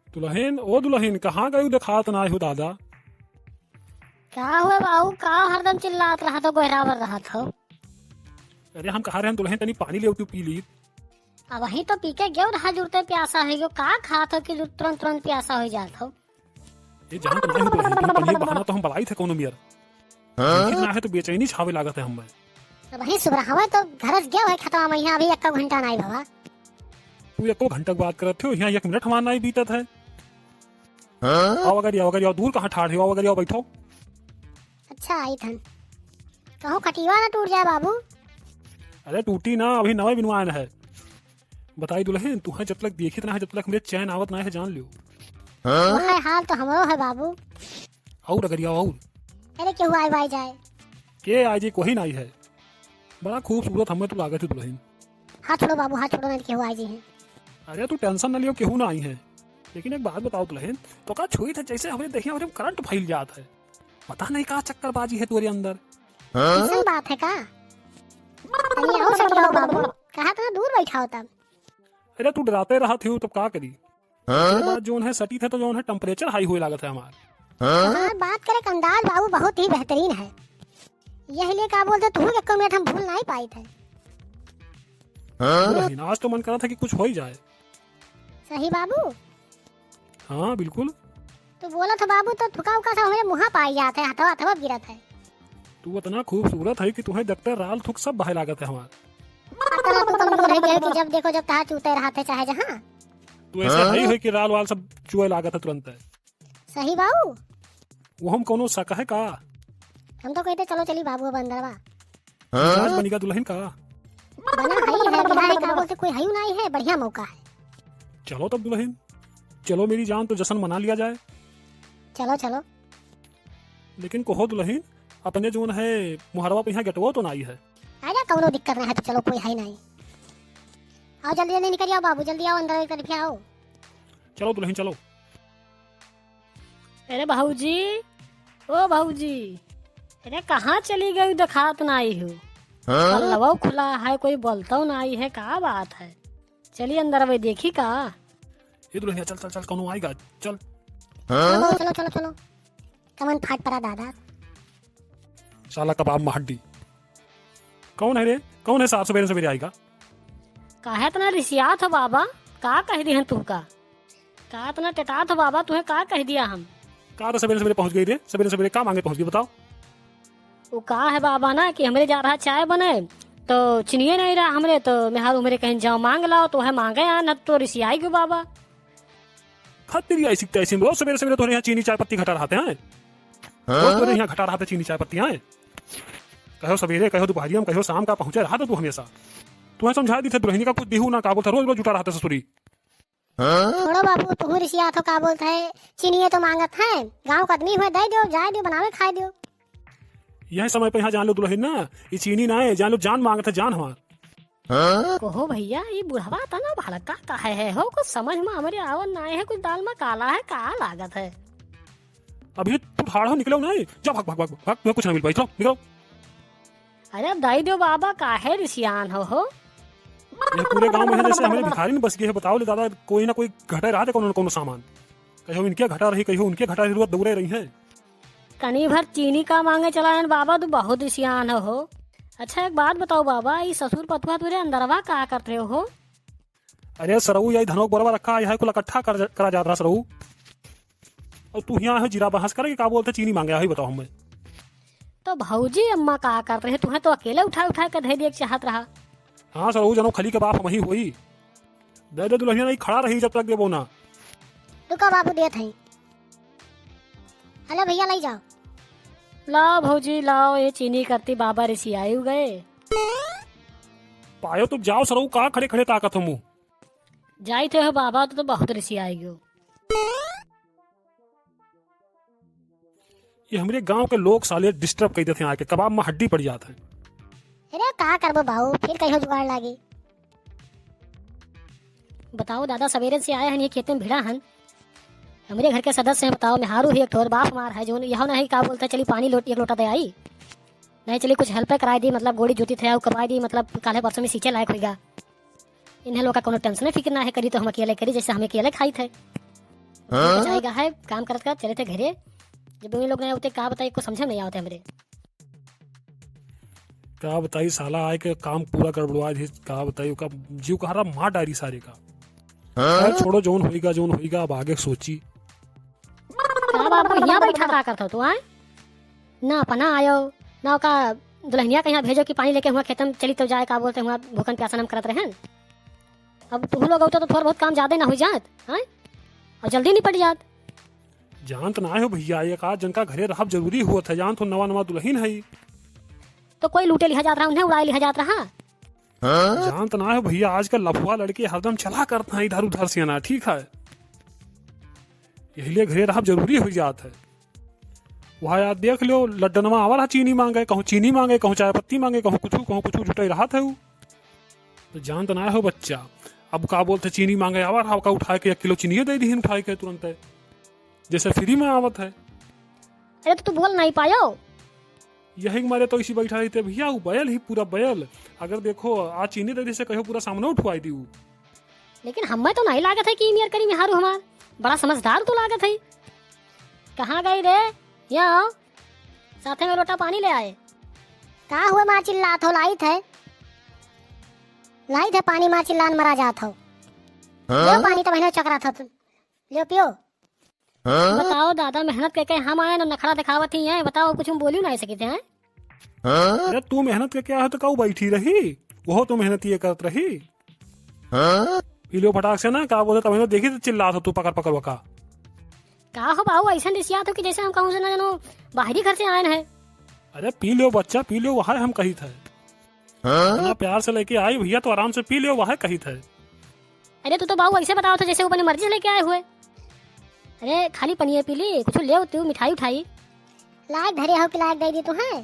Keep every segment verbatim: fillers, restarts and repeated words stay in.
दुलहिन, ओ दुलहिन, कहाँ गयू, देखात नाहीं हो दादा? का हुआ बाबू, का हरदम चिल्लात रहत हो, गोहरावर रहत हो? अरे हम कहा रहेन दुलहिन, तनी पानी लेव तू पी ली। अबहीं तो पी के गयो रहा, जुरते प्यासा होइ गयो, का खात हो कि तुरंत तुरंत प्यासा होइ जात हो? ये जान तो नाहीं हो दुलहिन, तनी बहाना तो हम बलाई थे कौनो मियर। हाँ? ना है तो बेचैनी छावे लागत है हमें। अबहीं सुबह हवा तो घरस गयो है खेतवा में, यहाँ अभी एको घंटा नाहीं भवा। तू एको घंटा के बात करत हो, यहाँ एक मिनट हमार नाहीं बीतत है। हाँ? आओ अगर आओ, अगर आओ, दूर कहाँ ठाड़ हो, आओ अगर आओ, बैठो। अच्छा, आई थन। कहूँ खटिया ना टूट जाए बाबू। अरे टूटी ना, अभी नवा बिनवान है। बताई दुलहिन, तुहैं जब तक देखित ना है, जब तक हमरे चैन आवत ना है, जान लियो। हाँ? वह हाल तो हमरो है बाबू। और अगर आओ, और। अरे केहू आए वाए जाए। के आए जी, कोई नाहीं है। बड़ा खूबसूरत हमें तू लागत है दुलहिन। हाथ छोड़ो बाबू, हाथ छोड़ो, नहीं केहू आए जी है। अरे तू tension ना लियो, केहू ना आई है। लेकिन एक बात बताओ दुलहिन, तो का छुई थे जैसे हमरे देखिए हमरे करंट फैल जात है। पता नहीं का चक्करबाजी है तोरे अंदर। हाँ? ऐसन बात है का? तनी आओ सटियाओ बाबू, कहा इतना दूर बैठा हो तब? अरे तू डराते रहत हो तब का करी? हाँ? ये बात जोन है सटी थे तो जोन है temperature high हुए लागत है हमार। हाँ? हमार बात करे का अंदाज बाबू बहुत ही बेहतरीन है, यही लिए का बोलते तू एक मिनट हम भूल नाहीं पाई थे। हाँ? दुलहिन, आज तो मन करा था कि कुछ हो ही जाए। सही बाबू। हाँ, बिल्कुल। तू बोलत हो बाबू, तो थुका उका सब हमरे मुँहा पाई जात है, हथवा, हथवा गिरत है। तू इतना खूबसूरत है कि तुहैं देखते राल थुक सब बहे लागत है हमार। अतना तू कमजोर है कि जब देखो जब तहा चूते रहत है चाहे जहाँ। तू ऐसे हाँ? है, है कि राल वाल सब चुए लागत है तुरंत है। सही बाबू। वो हम कौनो शक है का? हम तो कहते चलो चली बाबू अब अंदरवा। हाँ? मिजाज बनी का दुलहिन का? बना है ही है, बिना है का बोलते कोई है ही नाहीं है, बढ़िया मौका है। चलो तब दुलहिन, चलो मेरी जान, तो जश्न मना लिया जाए। चलो, चलो। लेकिन कहो दुलहिन, अपने जोन है मुहरवा पे यहाँ गेटवा तो नाहीं है। अरे कौनो दिक्कत नाहीं है, तो चलो कोई है ही नाहीं। आओ जल्दी जल्दी निकल आओ बाबू, जल्दी आओ अंदर एक तरफ आओ। चलो दुलहिन चलो। अरे भौजी, ओ भौजी, अरे कहाँ चली गई, देखात नाहीं हो। हाँ? पल्लवा खुला है, कोई बोलतो नाहीं है, का बात है? चली अंदर अबे देखी का। ए दुलहिनिया, चल चल चल, कौनो आएगा, चल। हाँ? चलो चलो चलो चलो। कमन फाट पड़ा दादा। साला कबाब में हड्डी। कौन है रे? कौन है साहब सवेरे सवेरे आएगा? काहे इतना रिसियात हो बाबा? का कह दिहन तू का? का इतना टेटात हो बाबा? तुहे का कह दिया हम? का तो सवेरे सवेरे पहुंच गई रे? सवेरे सवेरे का मांगे पहुंच गई बताओ? वो का है बाबा ना कि हमरे जा रहा चाय बने, तो चिनिये नहीं रहा हमरे, तो मेहारू हमरे कहीं जाओ मांग लाओ, तो है मांगे आ न तो रिसियाई गयो बाबा। खत तेरी ऐसी तैसी में रोज सवेरे सवेरे तोहरे यहाँ चीनी चाय पत्ती घटा रहते हैं। रोज तोहरे यहाँ घटा रहते चीनी चाय पत्ती हैं। कहो सवेरे, कहो दोपहरिया में, कहो शाम का पहुँचे रहा तो तू हमेशा। तुम्हें समझा दी थे दुलहिनी का कुछ दिहू ना का बोलता, रोज रोज जुटा रहता ससुरी। छोड़ो बाबू, तुहू रिसियात हो का बोलता है, चीनिये तो मांगत है, गाँव का आदमी हुए दे दो, जाए दो, बनावे खाए दो। यह समय पे यहाँ जान लो दुलहिन ना, ये चीनी ना है, जान लो जान मांगत है, जान हमार। कहो भैया, ई बुढ़वा तना भड़का काहे है हो? कुछ समझ में हमरे आवत नाहीं है, कुछ दाल में काला है, का लागत है? अभी तू ठाढ़ो निकलो नाहीं, जा भाग, भाग, भाग, भाग, तुम्हें कुछ ना मिल पाई, चलो, निकलो। अरे अब दाई दो बाबा, काहे रिसियान हो, हो? ये पूरे गांव में है जैसे हमारे भिखारी में बस गए हैं, बताओ ले दादा, कोई ना कोई घटे रहते कौनो न कौनो सामान। कहो इनके घटा रही, कहो उनके घटा रही, रोज दौड़े रही हैं। कनी भर चीनी का मांगे चला है बाबा, तू बहुत सियान हो। अच्छा, एक बात बताओ बाबा, ई ससुर पतुआ तुरे अंदरवा का करत रहे हो? अरे सरऊ, यही धनोक बरवा रखा है, यही कुल इकट्ठा कर, करा जात रहा सरऊ। और तू यहाँ है जीरा बहस करे कि का बोलते चीनी मांगे, यही बताओ हमें। तो भौजी अम्मा का करत रहे, तुहे तो अकेले उठा उठा के धे दिए के चाहत रहा। हाँ सरऊ, जनो खली के बाप हम ही होई। दे दे दुलहिनिया, नहीं खड़ा रही जब तक देबो ना। रुको बाबू, देत हई। हेलो भैया, लई जाओ। लाओ भौजी, लाओ, ये चीनी करती बाबा रिसियाई गए। पायो तो जाओ सरऊ, का खड़े खड़े ताकत हो मुँह। जाई थे हो बाबा, तो, तो बहुत रिसियाई गयो। ये हमरे गांव के लोग साले disturb कर देते हैं आके, कबाब में हड्डी पड़ जात है। अरे का करबो बाऊ, फिर कहियो जुगाड़ लागी। बताओ दादा, सवेरे से आए हन, ये खेते में भिड़ा हन। हमरे घर के सदस्य हैं, बताओ, मेहारू ही एक ठोर, बाप हमार है, जोन यहो नहीं का बोलता, चली पानी लोट, एक लोटा दे आई, नहीं चली कुछ help कराई दी, मतलब गोड़ी जोती थे, आऊ कबाई दी, मतलब काले परसों में सींचे लायक होइगा। इन्हें लोग का कोनो tension फिक्र ना है, करी तो हम अकेले करी, जैसे हम अकेले खाई थे। हाँ? जाएगा है, काम करत करत चले थे घरे। जब उन लोग नहीं होते, का बताई, कुछ समझे में नहीं आवते हमरे। का बताई, साला आए के काम पूरा गड़बड़वा दी। का बताई, ओका जीव कहारा मार डारी सारे का। हाँ? खैर, छोड़ो, जौन होइगा, जौन होइगा, अब आगे सोची। का बाबू, यहाँ बैठा का करत हो तू, आए? ना अपना आयो, ना ओका दुल्हनिया के यहाँ भेजो कि पानी लेके हुआ खेतम चली तो जाए, का बोलते हुआ भूखन प्यासन हम करत रहेन। अब तुहू लोग होता तो थोड़ा बहुत काम ज्यादा ना हो जात, हैं? और जल्दी निपट जात। जानत ना हो भैया, एक आध जन का घरे रहब जरूरी होत है, जानत हो नवा नवा दुल्हन है। तो कोई लूटे लिहा जात रहा, उन्हें उड़ाए लिहा जात रहा। जानत ना हो भैया, आजकल लफुआ लड़के हरदम चला करत हैं इधर उधर से ना, ठीक है? यही लिए घरे रहब जरूरी हो जात है। वहाँ यार देख लो, लड्डनवा आवा रहा चीनी मांगे, कहूँ चीनी मांगे, कहूँ चाय पत्ती मांगे, कहूँ कुछू, कहूँ कुछू जुटाई रहत है उ। तो जानत ना हो बच्चा, अब का बोलते चीनी मांगे आवा रहा, का उठाए के एक किलो चीनिये दे दीहिन उठाए के तुरंत है, जैसे फ्री में आवत है। अरे तो तू बोल नहीं पायो। यही मारे तो इसी बैठा रहते भैया, वो बैल ही पूरा बैल। अगर देखो, आज चीनी दे दी से कहो पूरा सामने उठवाई दी उ। लेकिन हमें तो नहीं लागत है कि ई मेर करी मेहारू हमार। बड़ा समझदार तो लागत है। कहाँ गई रे? यहाँ आओ, साथे में लोटा पानी ले आए। का हुआ माँ चिल्लात हो? लाइत है, लाइत है पानी, माँ चिल्लान मरा जात हो। हाँ? लियो पानी तो बहनों चकरा था तुम। लियो पियो। हाँ? बताओ दादा, मेहनत करके हम आए ना, नखड़ा दिखावत ही हैं। बताओ, कुछ हम बोली नहीं सके थे, हैं? हाँ? अरे तू मेहनत करके आए हो तो का उ बैठी रही? वो तो मेहनत ये करत रही। हाँ? पी लियो फटाक से ना, का बोलते तब देखी तो चिल्लात हो तू पकड़ पकड़ वका। का हो बाबू, ऐसा रिसियात हो कि जैसे हम कहूँ से ना जानो बाहरी घर से आए हैं। अरे पी लियो बच्चा, पी लियो, वह हम कही थे। हाँ? इतना प्यार से लेके आई भैया, तो आराम से पी लियो, वह कही थे। अरे तू तो बाबू ऐसे बताओ था जैसे वो अपनी मर्जी से लेके आए हुए। अरे खाली पनिया पी ली, कुछ ले तू मिठाई उठाई। लायक धरे हो कि लायक दे दी तू है।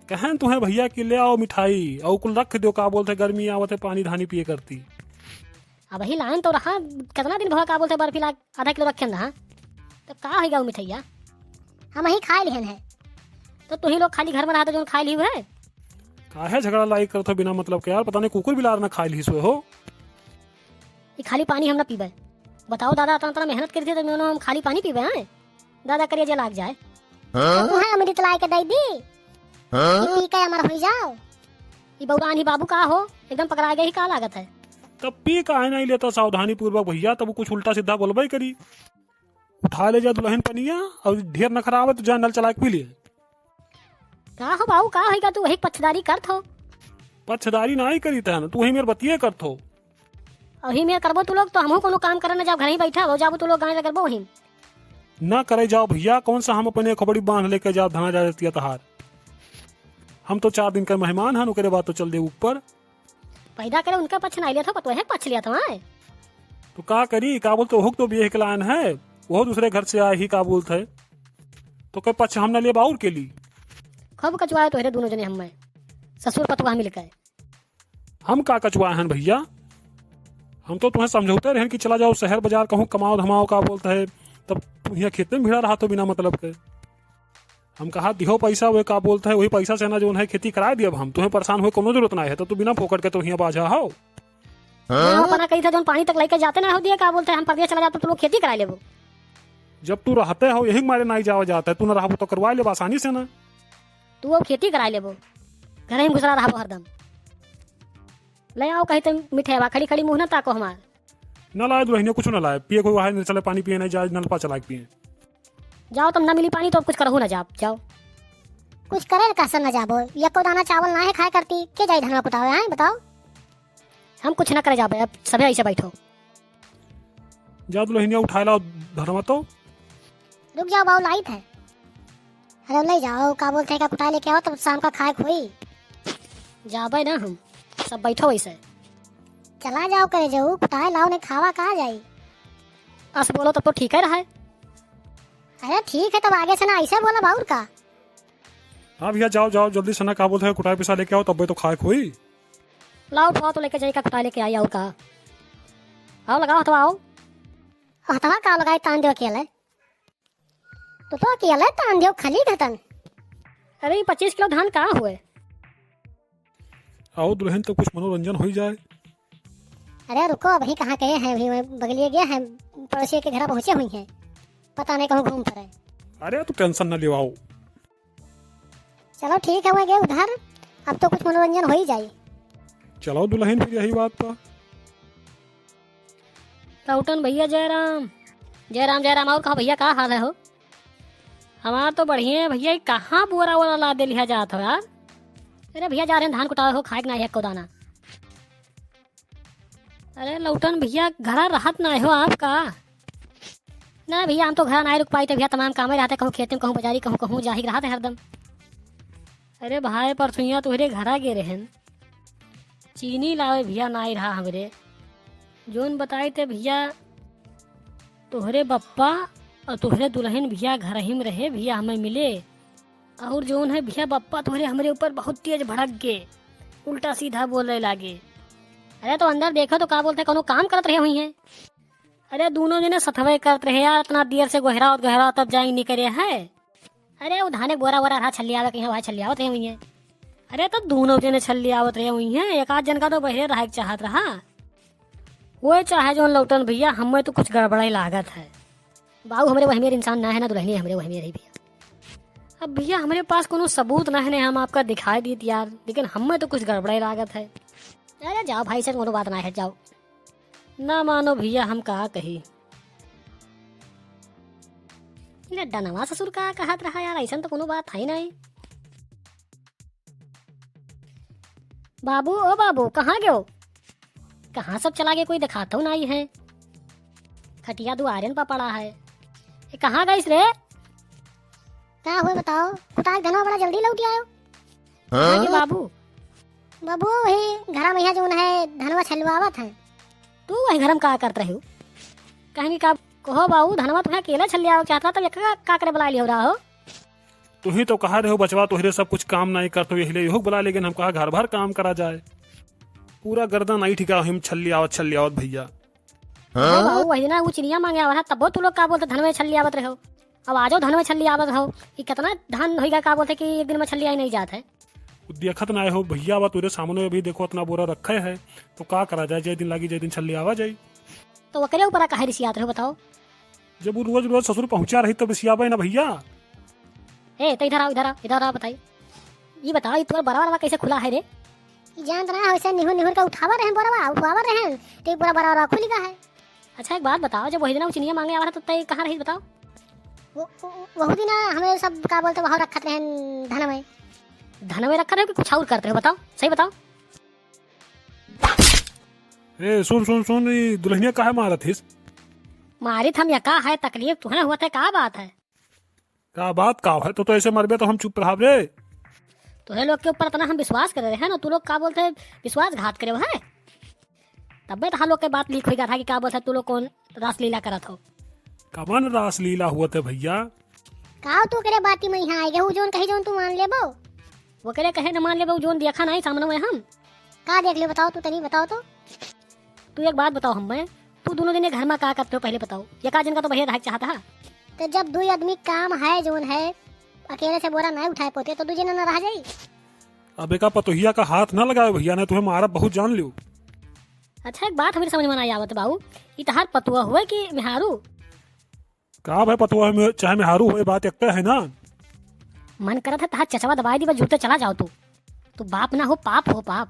कहन तू है भैया कि ले आओ मिठाई और कुल रख दो, का बोलते गर्मी आवत है पानी धानी पिए करती। अब ही लाइन तो रहा, कितना दिन भवा का बोलते बर्फी ला आधा किलो रखे रहा। तो का होइगा वो मिठाइया? हम ही खाए लिहन है। तो तू ही लोग खाली घर में रहा तो जोन खाए ली है। काहे झगड़ा लाई करत हो बिना मतलब के यार, पता नहीं कुकुर बिलार ना खाए ली सो हो। ये खाली पानी हम ना पीबे। बताओ दादा, इतना इतना मेहनत करते तो हम खाली पानी पीबे हैं? दादा करिया जे लाग जाए। हाँ? तो तुम्हें अमृत लाए के दे दी। हाँ? ये पी के अमर हो जाओ। ये बौरान ही बाबू का हो, एकदम पकड़ा गए ही का लागत है। तब पी काहे नहीं लेता सावधानी पूर्वक भैया, तब कुछ उल्टा सीधा बोलबे करी। उठा ले जा दुल्हन पनिया और ढेर नखरा आवे तो जा नल चला के पी ले। का हो बाबू, का होइगा, तू वही पक्षदारी करत हो? पक्षदारी नाही करी तहन, तू वही मेर बतिये करत हो। वही मेर करबो तू लोग तो हमहू कोनो काम करे न जाब, घर ही बैठा हो जाबो तू लोग, गाय रगड़बो वही। ना करे जाओ भैया, कौन सा हम अपने खोपड़ी बांध लेके जाब धना जा देती है तहार। हम तो चार दिन का मेहमान हन, ओकरे बाद तो चल दे ऊपर। पैदा करे उनका पक्ष ना लिया था, पतोहे पक्ष लिया था, हाँ? तो का करी, का बोलते ओहू के तो बियाह के लायन है, वो दूसरे घर से आए ही, का बोलते है, तो के पक्ष हम ना लेब और के ली। खूब कचवाए तोहरे दोनों जने हमें, ससुर पतवाह मिलकर। हम का कचवाए हन भैया, हम तो तुम्हें समझौते रहन कि चला जाओ शहर बाजार कहूँ कमाओ धमाओ, का बोलते है, तब तुम यहाँ खेते में भिड़ा रहा तो बिना मतलब के। हम कहा, "दिहो पैसा, वे का बोलत है, वही पैसा से ना जौन है खेती कराए दियब हम, तुम्हें परेशान होए कोनो जरूरत ना है, तो तू बिना फोकट के तो हियाँ बाझा हो।" हाँ? अपना कही था, जौन पानी तक लेके जाते ना हो दिए, का बोलते हैं, हम परदेस चला जाते तो लोग खेती कराए लेबो। जब तू रहते हो, यही मारे नाई जावा जाता है, तू ना रहबो तो करवाए लेबो आसानी से ना। तू अब खेती कराए लेबो, घर ही में घुसरा रहबो हरदम। ले आओ कही तो मिठेवा, खड़ी खड़ी मुँह ना ताको हमार। ना लाए दुल्हनिया, कुछ ना लाए, पिए कोई वहाँ चले पानी पिए, नहीं जाए नलपा चला के पिए। जाओ, तुम ना मिली पानी तो अब कुछ करहु ना जाब, जाओ। कुछ करे ल कहसन ना जाबो, एको दाना चावल ना है खाए करती, के जाई धनवा कुटावे, हैं बताओ? हम कुछ ना करे जाबे, अब सभे ऐसे बैठो। जा दुल्हनिया उठाए लाओ धनवा तो। रुक जाओ बाबू, लाइत है। अरे ले जाओ, का बोलते हैं, का कुटाए लेके आओ, तब शाम का खाए खोई। जाबे ना हम, सब बैठो ऐसे। चला जाओ करे जाऊ, कुटाए लाओ, नहीं खावा कहाँ जाई? अस बोलो तब तो ठीक है रहा है। अरे ठीक है, तब आगे से ना ऐसे बोला बाउर का। हाँ भैया, जाओ, जाओ, जल्दी से ना, का बोलते हैं, कुटाए पिसा लेके आओ, तब्बे तो खाए खोई। लाओ, उठवाओ तो लेके जाए का, कुटाए लेके आई, और का। आओ, लगाओ हथवा, आओ। हथवा का लगाए, तान दो अकेले। तो, तो अकेले तान दो, खाली घटन। अरे, ये पच्चीस किलो धान का हुए? आओ दुल्हन, तो कुछ मनोरंजन हो ही जाए। अरे रुको, अबहीं कहाँ गए हैं, अभी वहीं बगलिए गए हैं, पड़ोसी के घर पहुँचे हुई हैं, पता नहीं कहूँ घूम पड़े। अरे तू tension न लेवाओ। चलो ठीक है, वहीं गए उधर, अब तो कुछ मनोरंजन हो ही जाई। चलो दुलहिन, फिर यही बात पर। लौटन भइया, जय राम। जय राम, जय राम। और कहो भइया, का हाल है हो? हमार तो बढ़िया है भइया, ई कहाँ बोरा वोरा लादे लिहा जात हो यार? अरे भइया, जा रहे हैं धान कुटावे हो, खाए के नाहीं है एको दाना। अरे लौटन भइया, घरा रहत नाहीं हो आप का? ना भइया, हम तो घरा नाहीं रुक पाई, तो भइया तमाम कामे रहत है, कहूँ खेते में, कहूँ बजारी, कहूँ, कहूँ जाही रहत है हरदम। अरे भाई, परसुइया तोहरे घरा गे रहेन, चीनी लावे भइया नाहीं रहा हमरे। जौन बताई ते भइया, तोहरे बप्पा और तोहरे दुलहिन भइया घरही में रहे, भइया हमें मिले। और जौन है भइया, बप्पा तोहरे हमरे ऊपर बहुत तेज भड़क गे, उल्टा सीधा बोले लागे। अरे तो अंदर देखो तो का बोलते, कौनो काम करत रहे हुई हैं। अरे दूनों जने सथवे करत रहे यार, इतना देर से गोहरावत गोहरावत तब जाए निकरे है। अरे वो धाने के बोरा वोरा रहा छल्लियावे के, यहाँ भाई छल्लियावत रहे हुई हैं। अरे तो दूनों जने छल्लियावत रहे हुई हैं, एक आध जन का तो बहरे रहे के चाहत रहा। वो चाहे जौन लौटन भइया, हमें तो कुछ गड़बड़ाई लागत है। बाऊ हमरे वहमेर इंसान ना है, ना दुलहिनी हमरे वहमेर ही भइया। अब भइया हमरे पास कौनो सबूत ना है, ना हम आपका दिखाई दीत यार, लेकिन हमें तो कुछ गड़बड़ाई लागत है। अरे जाओ भाई, ऐसे कौनो बात ना है, जाओ। ना मानो भइया, हम का कही। ले डनवा ससुर का कहत रहा यार, ऐसन तो कौनो बात है ही नहीं। बाबू, ओ बाबू, कहाँ गयो? कहाँ सब चला गए, कोई दिखात हो नाहीं है। खटिया दुआरेन पर पड़ा है। ए, कहाँ गइस रे? का हुए बताओ, कुटाक धनवा बड़ा जल्दी लौट आयो। कहाँ के बाबू? बाबू, वही घरा में यहाँ जौन है, धनवा छलवावत है। तू वही घर में का करत रहे हो? कहीं का कहो बाबू, धनवा तुम्हें अकेला छलियावे चाहत रहा, तब एक का, का करे बुला लियो रहा हो? तुही तो कहा रहे हो बचवा, तोहरे सब कुछ काम नाहीं करत हो, यही ले इहो बुला लेकिन हम कहा घर भर काम करा जाए। पूरा गर्दन आई ठिका हिम छल्लियावत छल्लियावत भइया। हाँ? बाबू, वही ना वो चिनिया मांगे आवा रहा, तबो तू लोग का बोलते धनवे छल्लियावत रहे हो। अब आजो धनवे छल्लियावत रहो, ये कितना धान होइगा का बोलते कि एक दिन में छल्लिया ही नहीं जात है। वो देखत ना हो भइया, बा तोरे सामने अभी देखो इतना बोरा रखे है, तो का करा जाए, जय दिन लागी जय दिन छल्लियावा जाई। तो ओकरे ऊपर काहे रिसियात रहे हो बताओ? जब वो रोज रोज ससुर पहुँचा रही तब रिसियाबे ना भइया। ए, तो इधर आओ, इधर आओ, इधर आओ, बताई। ये बताओ, ये तोर बरवा रवा कैसे खुला है रे? ये जानत ना हो, ऐसे निहुर निहुर के उठावा रहे बरवा, उठावा रहे, तो ये पूरा बरवा रवा खुल गया है। अच्छा, एक बात बताओ, जब वही दिन वो चिनिया मांगे आवा रहा, तो तय कहाँ रही बताओ? वो, वो, वहू दिन हमें सब का बोलते वहाँ रखत रहे धनवे। धनवे रखत रहे कि कुछ और करते रहे बताओ, सही बताओ। ए, सुन, सुन, सुन, ई दुलहिनिया काहे मारत हिस? मारित हम या का है, तकलीफ तुहें होत है, का बात है? का बात का है? तो, तो ऐसे मरबे तो हम चुप रहब रे। तोहे लोग के ऊपर इतना हम विश्वास करे रहे हैं ना, तू लोग का बोलते विश्वासघात करे है? तब्बे तो हम लोग के बात लीक होइगा था कि का बोलते तू लोग कौन रासलीला करत हो। कवन रासलीला हुआ थे भइया? का तू करे बाती में यहाँ आए गए, उ जौन कही जौन तू मान लेबो? वो करे कहे न मान लेबो, जौन देखा नहीं सामने में हम। का देख ले बताओ, तू तनी बताओ तो। तू एक बात बताओ हमें, तू दोनों जने घर में का करते हो पहले बताओ, ये का जन का तो बहिरे रहे के चाहत हा? तो जब दुई आदमी काम है जौन है, अकेले से बोरा नहीं उठाए पोते तो दुई जने न रह जाई। अब एका पतोहिया का हाथ ना लगाओ भइया, नहीं तुम्हें मारब बहुत जान लियो। अच्छा एक बात हमरे समझ में नहीं आवत बाऊ, ई तहार पतुआ हुए कि मेहारू? का भाई पतुआ में चाहे मेहारू हुए बात एक है ना। मन करत है तहार चचवा दबाई दी बस जूते चला जाओ तू। तू बाप ना हो पाप हो पाप।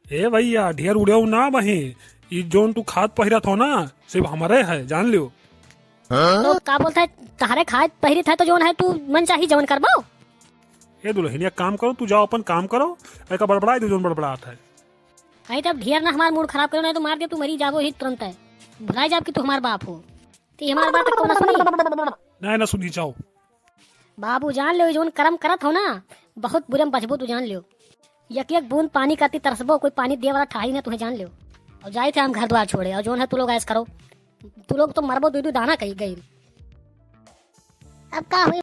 ए भइया ढेर उड़ेउ ना बही, ई जौन तू खात पहिरत हो ना सिर्फ हमरे है जान लियो। तो का बोलता है तहारे खात पहिरत है तो जौन है तू मन चाही जवन करबो। ए दुलहिन एक काम करो तू जाओ अपन काम करो, एका बड़बड़ाई दो जौन बड़बड़ात है। कहीं तब ढेर ना हमार मूड खराब करो नहीं तो मार दे तू मरी जाबो ही तुरंत है। भुलाई जाब कि तू हमार बाप हो। ती हमार बात को ना सुनी। नहीं ना सुनी जाओ। बाबू जान लियो जौन करम करत हो ना बहुत बुरे में बचबो तू जान लियो। यक यक बूंद पानी करती तरसबो कोई पानी दे वाला ठाई ना तुहें जान लियो। और जाई थे हम घर द्वार छोड़े और जौन है तू लोग ऐस करो। तू लोग तो मरबो दुई दुई दाना कही गई। अब का हुई?